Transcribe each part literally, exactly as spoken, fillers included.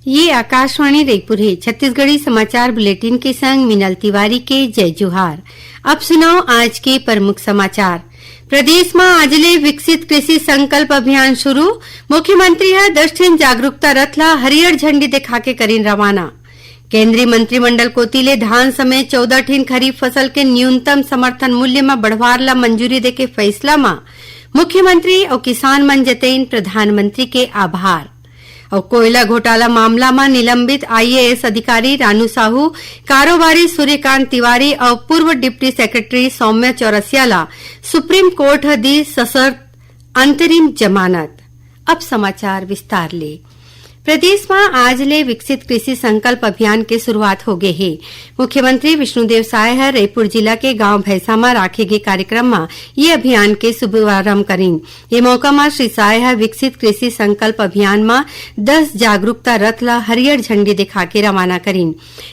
ये आकाशवाणी रईपुर हे। छत्तीसगढ़ी समाचार बुलेटिन के संग मीनल तिवारी के जय जोहार। अब सुनव आज के प्रमुख समाचार। प्रदेश म आज ले विकसित कृषि संकल्प अभियान शुरू, मुख्यमंत्री ह दस ठिन जागरूकता रथ ल हरियर झंडी दिखाके करिन रवाना। केंद्रीय मंत्रिमंडल कोति ले धान समेत चौदह ठिन खरीफ फसल के न्यूनतम समर्थन मूल्य म बढ़वार ल मंजूरी देके फैसला म मुख्यमंत्री अउ किसान मन जतइन प्रधानमंत्री के आभार। अउ कोयला घोटाला मामला म निलंबित आईएएस अधिकारी रानू साहू, कारोबारी सूर्यकांत तिवारी अउ पूर्व डिप्टी सेक्रेटरी सौम्या चौरसिया ला सुप्रीम कोर्ट ह दी सशर्त अंतरिम जमानत। अब समाचार विस्तार ले। प्रदेश म आज ले विकसित कृषि संकल्प अभियान के शुरुआत हो गे हे। मुख्यमंत्री विष्णुदेव साय ह रईपुर जिला के गांव भैंसा म राखे गे कार्यक्रम म ये अभियान के शुभारंभ करिन। ये मौका म श्री साय ह विकसित कृषि संकल्प अभियान म दस जागरूकता रथ ल हरियर झंडी दिखाके रवाना करिन।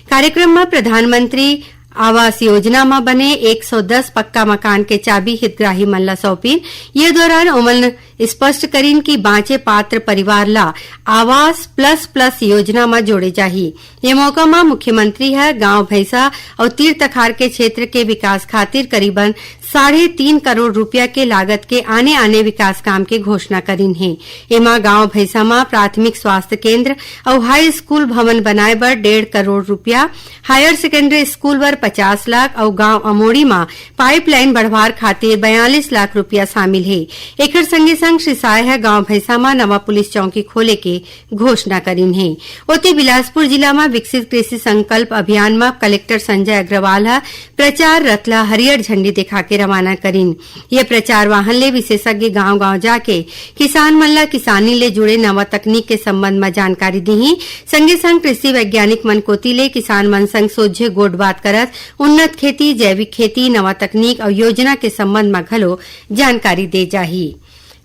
कार्यक्रम म प्रधानमंत्री आवास योजना म बने एक सौ दस पक्का मकान के चाबी हितग्राही मन ल सौंपिन। ये दौरान ओमन स्पष्ट करिन कि बांचे पात्र परिवार ल आवास प्लस प्लस योजना म जोड़े जाही। ये मौका म मुख्यमंत्री ह गांव भैंसा अउ तीर तखार के क्षेत्र के विकास खातिर करीबन साढ़े तीन करोड़ रुपया के लागत के आने-आने विकास काम के घोषणा करिन हे। एमा गांव भैंसा म प्राथमिक स्वास्थ्य केंद्र अउ हाई स्कूल भवन बनाए बर डेढ़ करोड़ रुपया, हायर सेकेंडरी स्कूल बर पचास लाख अउ गांव अमोड़ी म पाइपलाइन बढ़वार खातिर बयालीस लाख रुपया शामिल हे। एखर संगे संग श्री साय ह गांव भैंसा म नवा पुलिस चौकी खोले के घोषणा करिन हे। ओती बिलासपुर जिला म विकसित कृषि संकल्प अभियान म कलेक्टर संजय अग्रवाल ह प्रचार रथ ल हरियर झंडी दिखाके रवाना करिन। ये प्रचार वाहन ले विशेषज्ञ गांव-गांव जाके किसान मन ल किसानी ले जुड़े नवा तकनीक के संबंध म जानकारी दिही। संगे संग कृषि वैज्ञानिक मन कोति ले किसान मन संग सोझे गोठबात करत उन्नत खेती, जैविक खेती, नवा तकनीक अउ योजना के संबंध म घलो जानकारी दे जाही।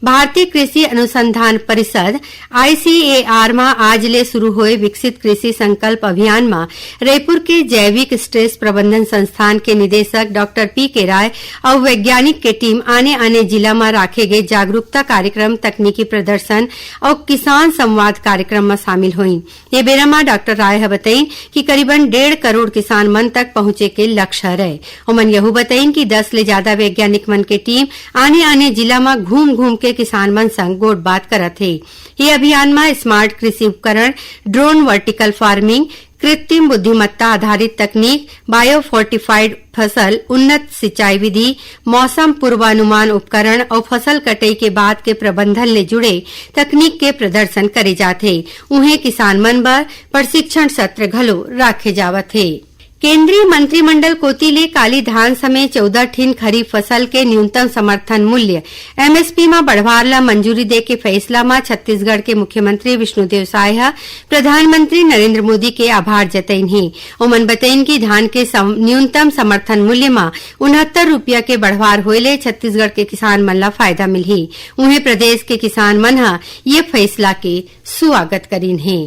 भारतीय कृषि अनुसंधान परिषद, आईसीएआर, म आज ले शुरू होए विकसित कृषि संकल्प अभियान म रईपुर के जैविक स्ट्रेस प्रबंधन संस्थान के निदेशक डॉक्टर पी के राय अउ वैज्ञानिक के टीम आने-आने जिला म राखे गे जागरूकता कार्यक्रम, तकनीकी प्रदर्शन अउ किसान संवाद कार्यक्रम म शामिल होइन। ये बेरा म डॉक्टर राय ह बतइन कि करीबन डेढ़ करोड़ किसान मन तक पहुंचे के लक्ष्य हरय। ओमन यहू बतइन कि दस ले जादा वैज्ञानिक मन के टीम आने-आने जिला म घूम-घूम के किसान मन संग गोठबात करत हे। ये अभियान म स्मार्ट कृषि उपकरण, ड्रोन वर्टिकल फार्मिंग, कृत्रिम बुद्धिमत्ता आधारित तकनीक, बायो फोर्टिफाइड फसल, उन्नत सिंचाई विधि, मौसम पूर्वानुमान उपकरण अउ फसल कटई के बाद के प्रबंधन ले जुड़े तकनीक के प्रदर्शन करे जाथे। उहें किसान मन बर प्रशिक्षण सत्र घलो राखे जावत हे। केंद्रीय मंत्रिमंडल कोति ले काली धान समेत चौदह ठिन खरीफ फसल के न्यूनतम समर्थन मूल्य, एमएसपी, म बढ़वार ल मंजूरी दे के फैसला म छत्तीसगढ़ के मुख्यमंत्री विष्णुदेव साय ह प्रधानमंत्री नरेंद्र मोदी के आभार जतइन हे। ओमन बतइन कि धान के सम-, न्यूनतम समर्थन मूल्य म उनहत्तर रुपया के बढ़वार होए ले छत्तीसगढ़ के किसान मन ल फायदा मिलही। उहें, प्रदेश के किसान मन ह ये फैसला के स्वागत करिन हे।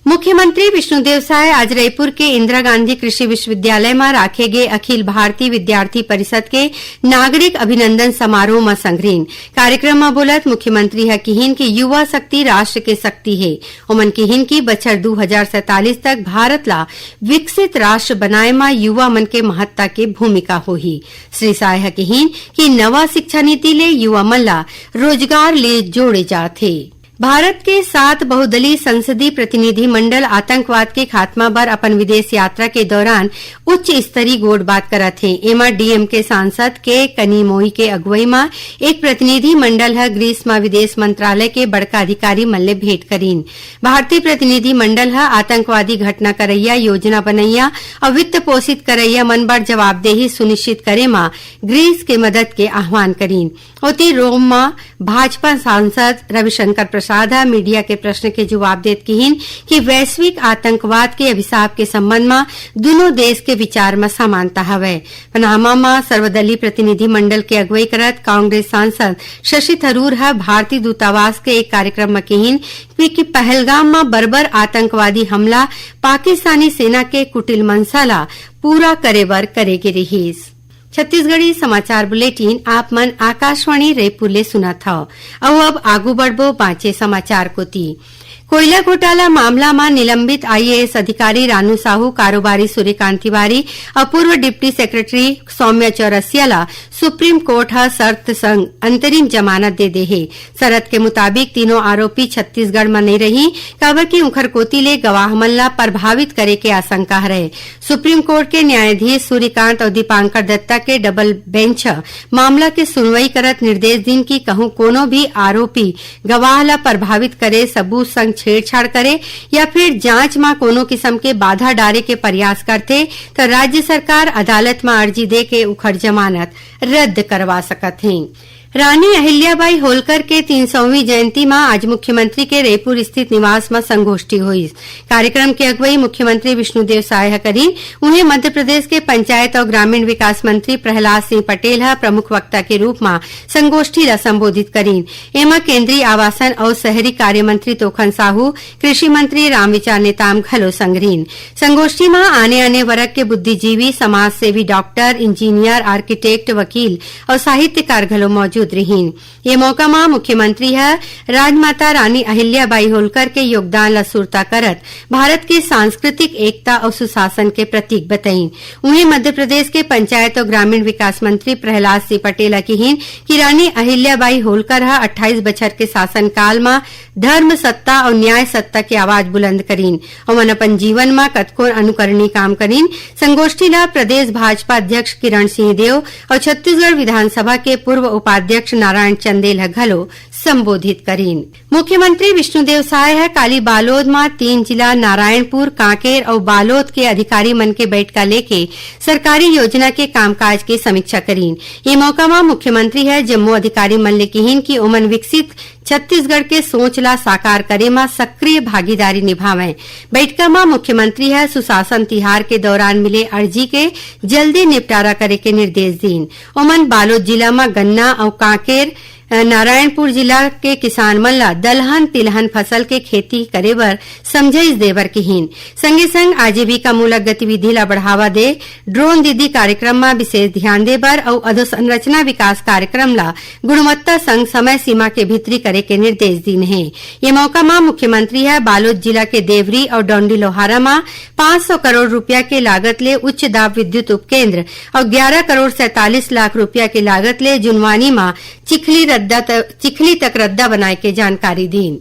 मुख्यमंत्री विष्णुदेव साय आज रईपुर के इंदिरा गांधी कृषि विश्वविद्यालय म राखे गे अखिल भारतीय विद्यार्थी परिषद के नागरिक अभिनंदन समारोह म संघरिन। कार्यक्रम म बोलत मुख्यमंत्री ह किहिन कि युवा शक्ति राष्ट्र के शक्ति हे। ओमन किहिन कि बछर दू हजार सैंतालीस तक भारत ला विकसित राष्ट्र बनाए म युवा मन के महत्ता के भूमिका होही। श्री साय ह किहिन कि नवा शिक्षा नीति ले युवा मन ला रोजगार ले जोड़े जात हे। भारत के सात बहुदलीय संसदीय प्रतिनिधि मंडल आतंकवाद के खात्मा बर अपन विदेश यात्रा के दौरान उच्च स्तरीय गोठबात करत हे। एमा डीएमके सांसद के कनिमोई के अगुवई म एक प्रतिनिधि मंडल ह ग्रीस म विदेश मंत्रालय के बड़का अधिकारी मन ले भेंट करिन। भारतीय प्रतिनिधि मंडल ह आतंकवादी घटना करइया, योजना बनइया अउ वित्त पोषित करइया मन बर जवाबदेही सुनिश्चित करे म ग्रीस के मदद के आह्वान करिन। ओती, रोम म भाजपा सांसद रविशंकर प्रसाद ह मीडिया के प्रश्न के जवाब देत किहिन कि वैश्विक आतंकवाद के अभिशाप के संबंध म दुनों देश के विचार म समानता हवय। पनामा म सर्वदलीय प्रतिनिधि मंडल के अगुवई करत कांग्रेस सांसद शशि थरूर ह भारतीय दूतावास के एक कार्यक्रम म किहिन कि, कि पहलगाम म बर्बर आतंकवादी हमला पाकिस्तानी सेना के कुटिल मंशा ला पूरा करे बर करे गे रिहिस। छत्तीसगढ़ी समाचार बुलेटिन आप मन आकाशवाणी रायपुर ले सुनत हव। अउ अब आगू बढ़बो बांचे समाचार कोति। कोयला घोटाला मामला म निलंबित आईएएस अधिकारी रानू साहू, कारोबारी सूर्यकांत तिवारी अउ पूर्व डिप्टी सेक्रेटरी सौम्या चौरसिया ला सुप्रीम कोर्ट ह शर्त संग अंतरिम जमानत दे दे हे। शरत के मुताबिक तीनों आरोपी छत्तीसगढ़ म नइ रही, काबर कि उंखर कोति ले गवाह मन ला प्रभावित करे के आशंका हरय। सुप्रीम कोर्ट के न्यायाधीश सूर्यकांत अउ दीपांकर दत्ता के डबल बेंच ह मामला के सुनवाई करत निर्देश दिन कि कहूं कोनो भी आरोपी गवाह ला प्रभावित करे सबूत संग छेड़छाड़ करे या फिर जांच म कोनो किसम के बाधा डारे के प्रयास करथे, त राज्य सरकार अदालत म अर्जी दे के उखर जमानत रद्द करवा सकत हे। रानी अहिल्याबाई होलकर के तीन सौवीं जयंती म आज मुख्यमंत्री के रईपुर स्थित निवास म संगोष्ठी होइस। कार्यक्रम के अगुवई मुख्यमंत्री विष्णुदेव साय ह करिन। उहें, मध्य प्रदेश के पंचायत अउ ग्रामीण विकास मंत्री प्रहलाद सिंह पटेल ह प्रमुख वक्ता के रूप म संगोष्ठी ला संबोधित करिन। एमा केंद्रीय आवासन अउ शहरी कार्य मंत्री तोखन साहू, कृषि मंत्री रामविचार नेताम घलो संग रिहिन। संगोष्ठी म आने-आने वर्ग के बुद्धिजीवी, समाजसेवी, डॉक्टर, इंजीनियर, आर्किटेक्ट, वकील अउ साहित्यकार घलो मौजूद रिहिन। ये मौका म मुख्यमंत्री ह राजमाता रानी अहिल्याबाई होलकर के योगदान ल सुरता करत भारत के सांस्कृतिक एकता अउ सुशासन के प्रतीक बतईन। उहें, मध्य प्रदेश के पंचायत अउ ग्रामीण विकास मंत्री प्रहलाद सिंह पटेल ह किहिन कि रानी अहिल्याबाई होलकर ह अट्ठाईस बछर के शासनकाल म धर्म, सत्ता अउ न्याय सत्ता के आवाज बुलंद करिन। ओमन अपन जीवन म कतकोन अनुकरणीय काम करिन। संगोष्ठी ल प्रदेश भाजपा अध्यक्ष किरण सिंह देव अउ छत्तीसगढ़ विधानसभा के पूर्व उपाध्यक्ष नारायण चंदेल ह घलो संबोधित करिन। मुख्यमंत्री विष्णुदेव साय ह काली बालोद म तीन जिला नारायणपुर, कांकेर अउ बालोद के अधिकारी मन के बैठका लेके सरकारी योजना के कामकाज के समीक्षा करिन। ये मौका म मुख्यमंत्री ह जम्मो अधिकारी मन ले किहिन कि ओमन विकसित छत्तीसगढ़ के सोच ला साकार करे म सक्रिय भागीदारी निभावंय। बैठका म मुख्यमंत्री ह सुशासन तिहार के दौरान मिले अर्जी के जल्दी निपटारा करे के निर्देश दीन। ओमन बालोद जिला म गन्ना अउ कांकेर, अ, नारायणपुर जिला के किसान मन ला दलहन तिलहन फसल के खेती करे बर समझाइश दे बर किहिन। संगे संग आजीविका मूलक गतिविधि ला बढ़ावा दे, ड्रोन दीदी कार्यक्रम म विशेष ध्यान दे बर अउ अधोसंरचना विकास कार्यक्रम ला गुणवत्ता संग समय सीमा के भीतरी करे के निर्देश दीन हे। ये मौका म मुख्यमंत्री ह बालोद जिला के देवरी अउ डौंडी लोहारा म पाँच सौ करोड़ रुपया के लागत ले उच्च दाब विद्युत उपकेंद्र अउ ग्यारह करोड़ सैंतालीस लाख रुपया के लागत ले जुनवानी म चिखली रद्दा त-, चिखली तक रद्दा बनाए के जानकारी दीन।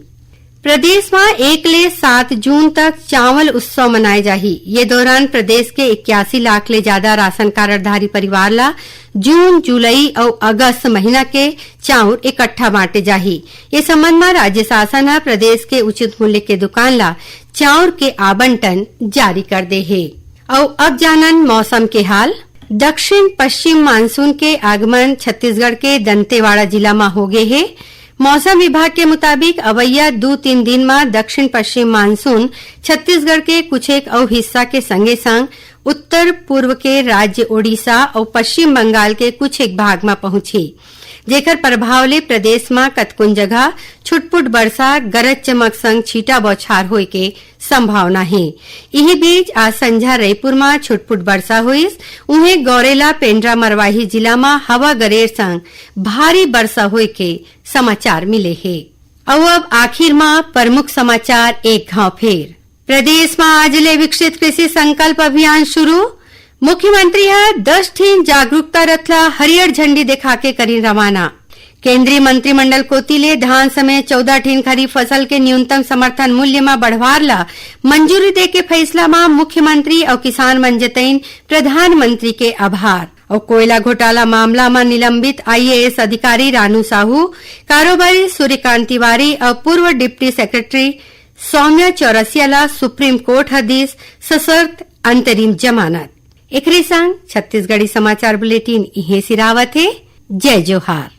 प्रदेश म एक ले सात जून तक चावल उत्सव मनाए जाही। ये दौरान प्रदेश के इक्यासी लाख ले ज्यादा राशन कार्डधारी परिवार ला जून, जुलाई अउ अगस्त महीना के चाउर इकट्ठा बांटे जाही। ये संबंध म राज्य शासन ह प्रदेश के उचित मूल्य के दुकान ला चाउर के आवंटन जारी कर दे हे। अउ अब जानन मौसम के हाल। दक्षिण पश्चिम मानसून के आगमन छत्तीसगढ़ के दंतेवाड़ा जिला म होगे हे। मौसम विभाग के मुताबिक अवइया दू तीन दिन म दक्षिण पश्चिम मानसून छत्तीसगढ़ के कुछेक अउ हिस्सा के संगे संग उत्तर पूर्व के राज्य ओडिशा अउ पश्चिम बंगाल के कुछेक भाग म पहुंचही, जेकर प्रभाव ले प्रदेश म कतकोन जगह छुटपुट बरसा, गरज चमक संग छींटा बौछार होय के संभावना हे। इही बीच आज संझा रईपुर म छुटपुट बरसा होइस, उहें गौरेला पेंड्रा मरवाही जिला म हवा गरेर संग भारी बरसा होय के समाचार मिले हे। अउ अब आखिर म प्रमुख समाचार एक घाव फेर। प्रदेश म आज ले विकसित कृषि संकल्प अभियान शुरू। मुख्यमंत्री ह दस ठिन जागरूकता रथ ला हरियर झंडी दिखा के करिन रवाना। केंद्रीय मंत्रिमंडल कोति ले धान समेत चौदह ठिन खरीफ फसल के न्यूनतम समर्थन मूल्य म बढ़वार ला मंजूरी दे के फैसला म मुख्यमंत्री अउ किसान मन जतइन प्रधानमंत्री के आभार। अउ कोयला घोटाला मामला म निलंबित आईएएस अधिकारी रानू साहू, कारोबारी सूर्यकांत तिवारी अउ पूर्व डिप्टी सेक्रेटरी सौम्या चौरसिया ला सुप्रीम कोर्ट ह दिस सशर्त अंतरिम जमानत। एकरे संग छत्तीसगढ़ी समाचार बुलेटिन इहें सिरावत हे। जय जोहार।